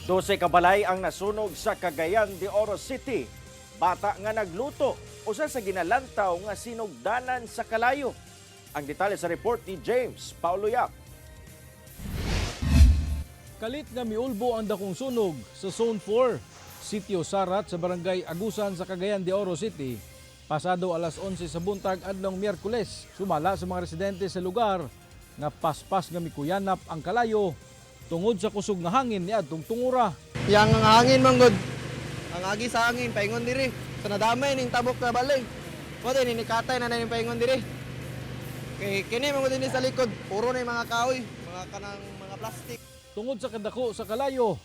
12 ka balay ang nasunog sa Cagayan de Oro City. Bata nga nagluto, usa sa ginalantaw nga sinugdanan sa kalayo. Ang detalye sa report ni James Paulo Yap. Kalit nga miulbo ang dakong sunog sa Zone 4, Sitio Sarat sa Barangay Agusan sa Cagayan de Oro City. Pasado alas 11 sa buntag adlong Miyerkules, sumala sa mga residente sa lugar nga paspas nga mikuyanap ang kalayo tungod sa kusog nga hangin niadtong tungura. Yang ang hangin manggod. Ang agi sa hangin paingon diri. Sa nadamay ning tabok na balay. Mo din nikatay na ning paingon diri. Kay kini manggod dinhi sa likod, puro na yung mga kahoy, mga kanang mga plastic. Tungod sa kadako sa kalayo,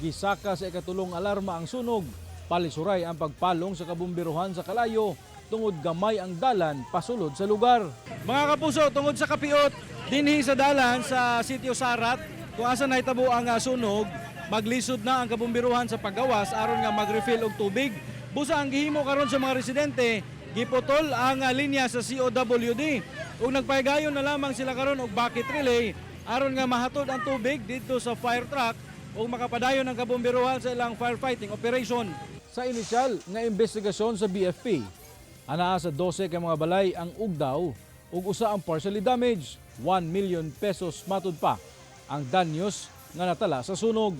gisaka sa ikatulong alarma ang sunog. Palisuray ang pagpalong sa kabumbiruhan sa kalayo tungod gamay ang dalan pasulod sa lugar. Mga kapuso, tungod sa kapiot dinhi sa dalan sa Sitio Sarat, kung asa nahitabo ang sunog, maglisod na ang kabumbiruhan sa paggawas aron nga mag-refill og tubig. Busa ang gihimo karon sa mga residente, giputol ang linya sa COWD ug nagpahigayon na lamang sila karon og bucket relay aron nga mahatod ang tubig didto sa fire truck ug makapadayon ang kabomberohan sa ilang firefighting operation. Sa inisyal nga investigasyon sa BFP, anaa sa 12 ka mga balay ang ugdaw ug usa ang partially damaged, 1 million pesos matud pa ang danyos nga natala sa sunog.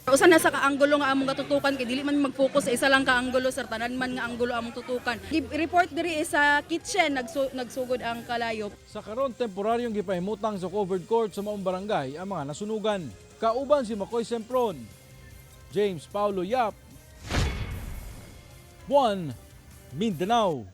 Usa na sa kaanggulo nga among gatutukan kay dili man mag-focus sa isa lang ka anggulo, sir, tanan man nga anggulo among tutukan. Report diri is sa kitchen nagsugod ang kalayo. Sa karon, temporaryong gipahimutang sa covered court sa maong barangay ang mga nasunugan. Kauban si Makoy Sempron, James Paulo Yap, 1 Mindanao.